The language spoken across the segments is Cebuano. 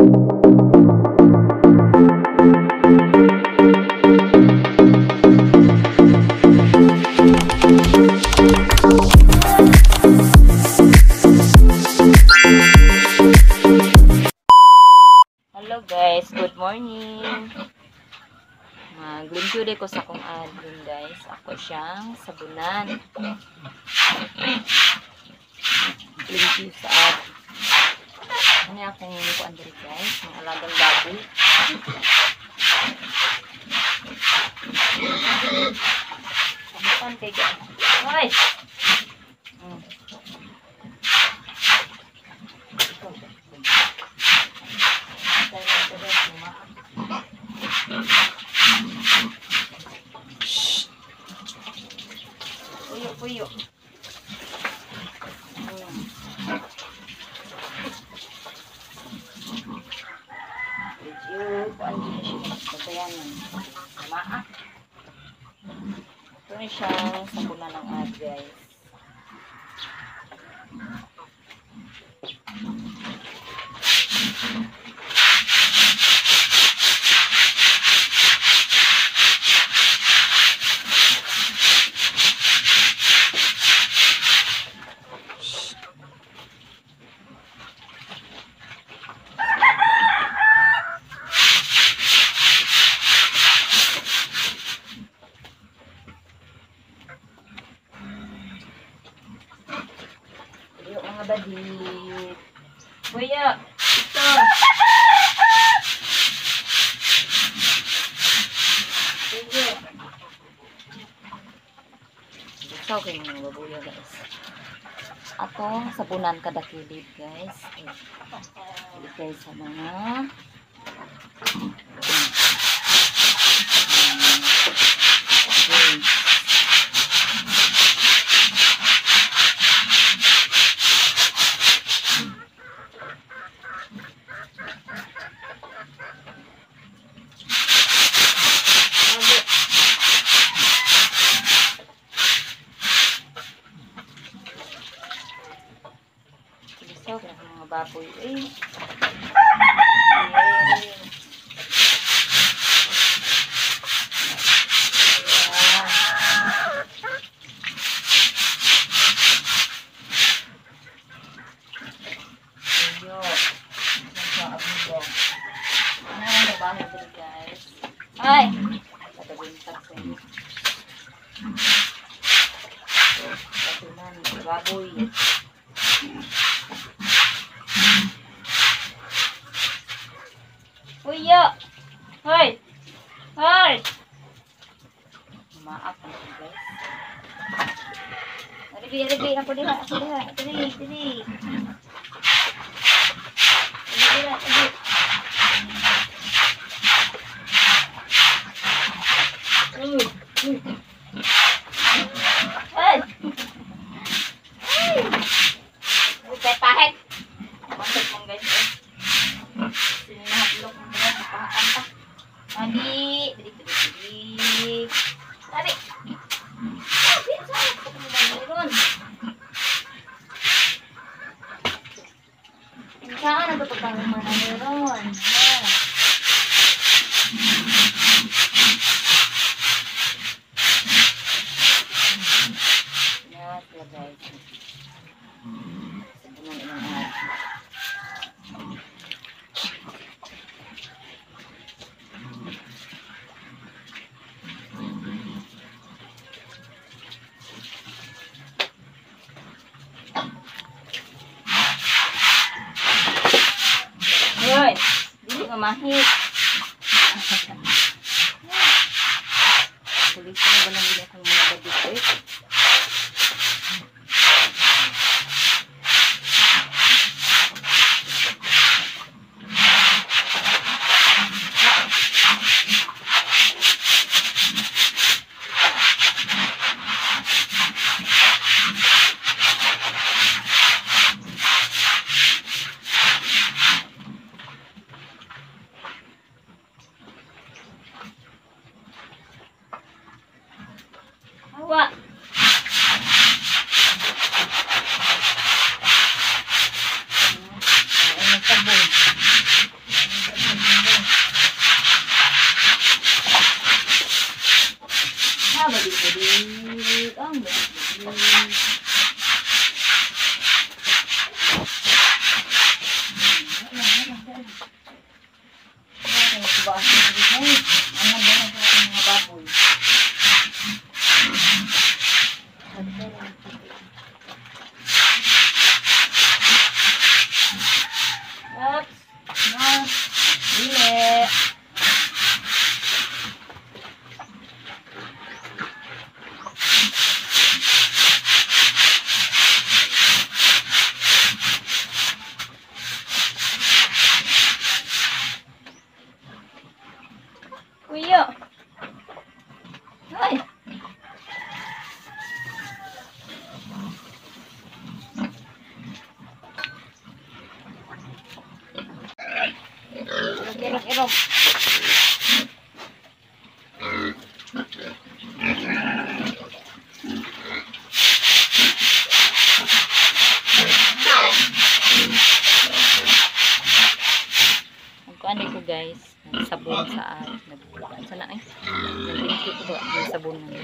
Hello guys, good morning. Maglimpyo ko sa akong admin guys. Ako siyang sabunan. Limpyo sa ad. Ano akong kuan diri guys, mga alagang baboy. Sabunan kay guys. Ay. Puyo, puyo. Medyo, kuan din siya. Patayanan. Tama. Ito na siyang sabunan ng ad, guys. Puyo mga badit. Puyo! Ito! Puyo! Gusto kayo mga babuya guys. Atong sabunan kada kilid guys. Ilagay sa mga okay. Gusto ko ng mga baboy. Eh. Ay! Patagintag sa inyo. Patunan, baboy. Puyo! Hoy! Hoy! Maaf na guys. Aribi, aribi. Ako diha, ako diha. Diri, diri. Diri, diri. Uy, uy. Ay! Ay! Uy, pahit. Pahit mong guys. Eh. Sinahablok mo ba? Pahakan pa. Tabi! Diri, diri, diri. Tabi! Tabi! Saan? Ito mo ba meron? Saan ang pagkang mana meron? Yan sila guys. Sabunan ilang araw. Hoy, dili mamahit. Pulis na ba nang akong mga badit eh? Kuya. Ay. Irog, irog. Nagkuan ko guys, nagsabon sa at nagkuan sa na ay. Naglinki ko ba ang sabon na.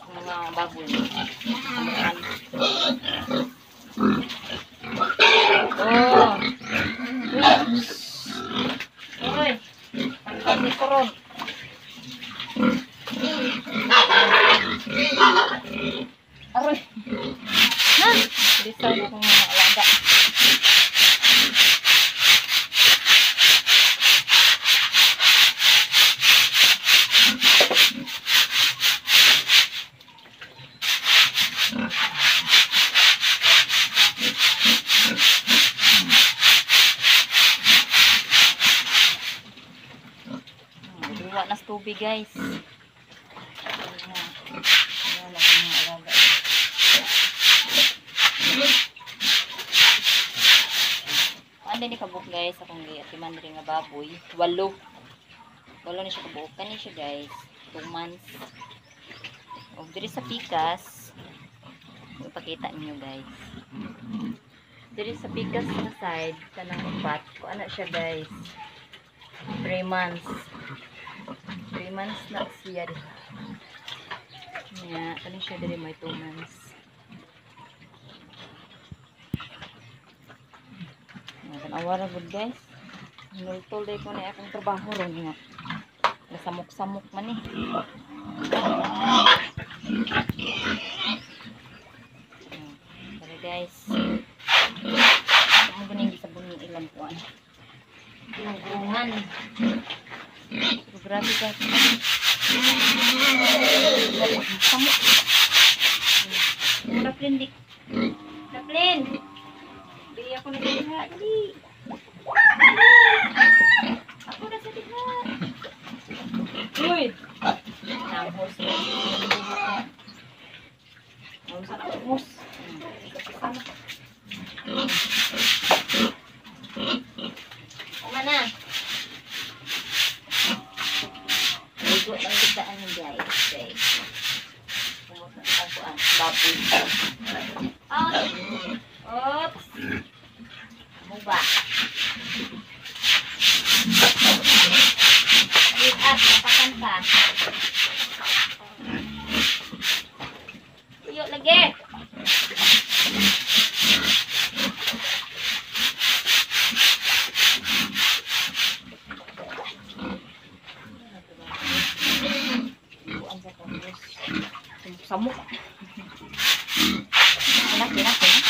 Mga baboy. Oh. Uy. Ang koron. Aroy. Ha? Lisaw na akong mga alaga. Duwa na sa tubig guys. Ayan akong mga alaga. Ano ni kabuok guys, akong giatiman diri nga baboy, 8. 8 ni siya kabuok. Kani siya guys, 2 months. Og diri sa pikas, ipakita ninyo guys. Diri sa pikas na side kanang upat, ko ana siya guys. 3 months. 3 months na siya diri. Nya, kani siya diri may 2 months. Awara gud guys. Nultol day ko na akong trabaho ron nga. Nasamok-samok man eh. Pero guys, ang guning gisabon ng ilang kuan. Ilang gurungan. Pero grabe guys. Samok. Raplin dik. Raplin. Di ako nagdiha. Dali. Ako na sa diha. Uy. Nahos. Nahos na mus. Uma na. Ligo lang kita ano guys. Guys. Kumot na ako ang baboy. Out. Oops. Muba. Wait up, napakan pa. Tuyo lagi. Samok. Anak, anak, anak.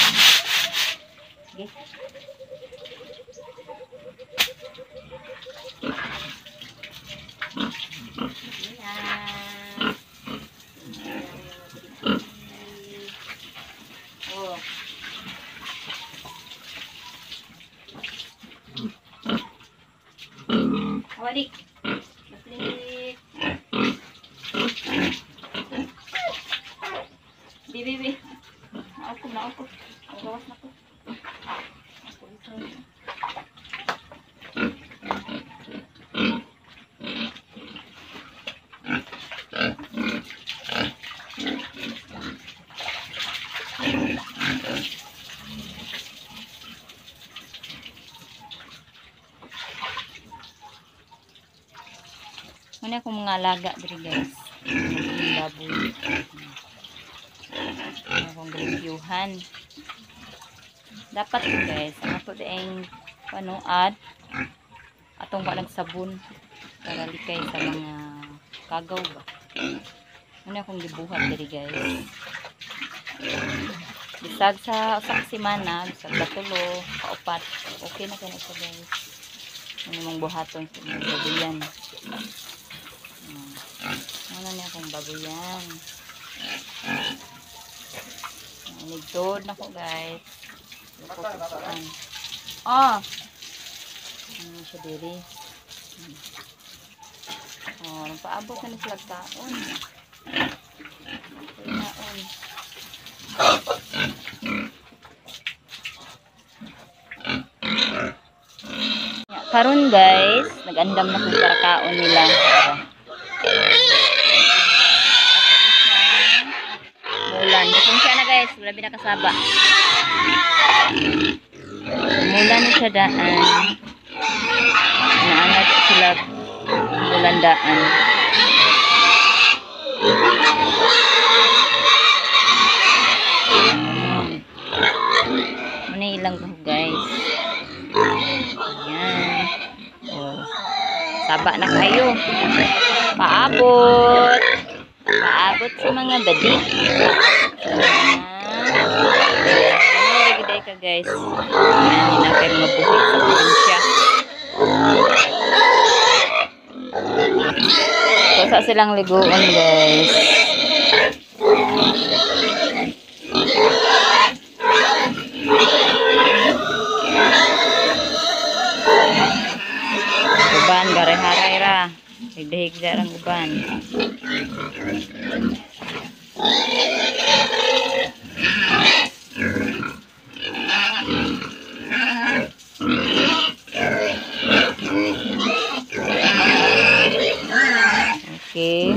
Okay. Oh. Awalik. Laplik. Bi, bi, bi. Naokom, naokom. Ang gawas na ko. Muna akong mga alaga diri guys. Baboy. Ano akong reviewhan. Dapat guys, ang ato dieng ano add atong wa nagsabon para likay sa mga kagaw ba. Muna akong gibuhat diri guys. Bisag sa usa ka semana, bisag katulo, kaupat, okay na kay na siya guys. Ano mong buhaton sa imong babuyan. Ano niya akong babuyan. Nigtod na ko guys. Oh. Ano siya diri? Oh, paabot na ni sila kaon. Kaon. Karon guys, nag-andam na kung para kaon nila. Mulan. Pasensya na guys, wala binakasaba. Mulan na siya daan. Naanad sila mulan daan. Muna ilang buhok guys. Ayan. Oh. Saba na kayo. Paabot. Paabot sa mga badik. Ayan. Ka guys. Ayan, yun ang kayo mga buhi sa probinsya. So, sa silang liguan guys. Uban, gare-haray ra. Higda-higda rang uban. Okay.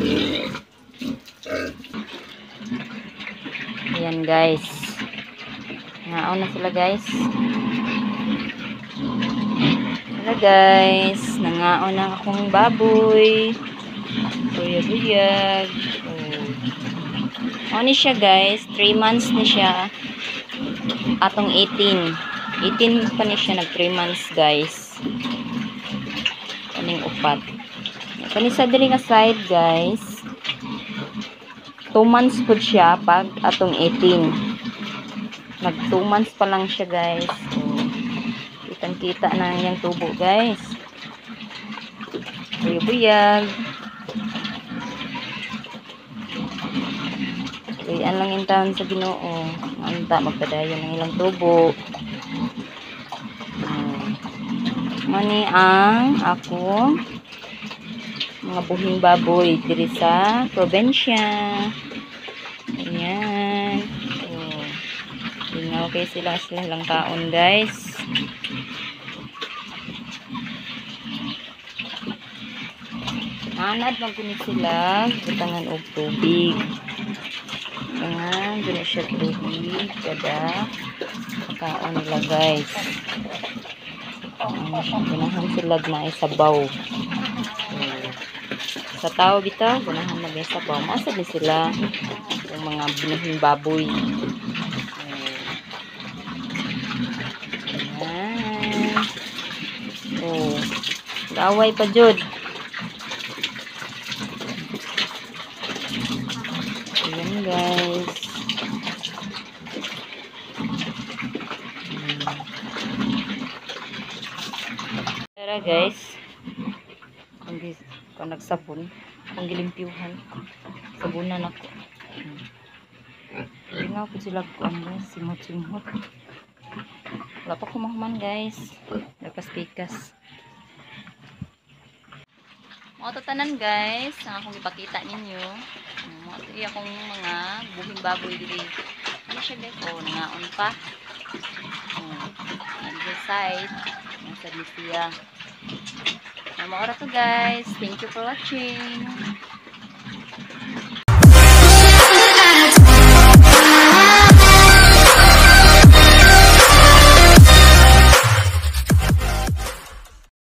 Ayan guys. Ngaon na sila guys. Hello guys, nangaon na akong baboy. Buyag-buyag. Oh. Ano siya guys, 3 months ni siya. Atong 18. 18 pa ni siya, nag 3 months guys. Kaning upat. Kani sa diri nga side guys. 2 months pud siya pag atong 18. Nag 2 months pa lang siya guys. Oh. Kitang-kita na ang iyang tubo guys. Buyag-buyag. Tuyan lang in taon sa Ginoo. Anta magpadayon ang ilang tubo. Mani ang ako mga buhing baboy diri sa probinsya. Ayan. Oh. Lingaw kay sila sila lang kaon guys. Anad magkunit sila butangan og tubig. Butangan duna siya tubig kada kaon nila guys. Gunahan sila na sabaw. Sa tao bitaw gunahan na may sabaw. Mausab ni sila yung mga binahing baboy. Ayan. Oh, gaway pa jud. Ayan guys. Tara guys. Kung nagsabon, kung gilimpyuhan, sabunan ako. Lingaw po sila ko ang guys, simot-simot. Wala pa kumahuman guys. Lapas-pikas. Mga tatanan guys, ang akong ipakita ninyo. Mga ito akong mga buhing baboy diri. Ano siya guys? Oh, nangaon pa. Oh, and the side, nasa siya. Maura to guys. Thank you for watching.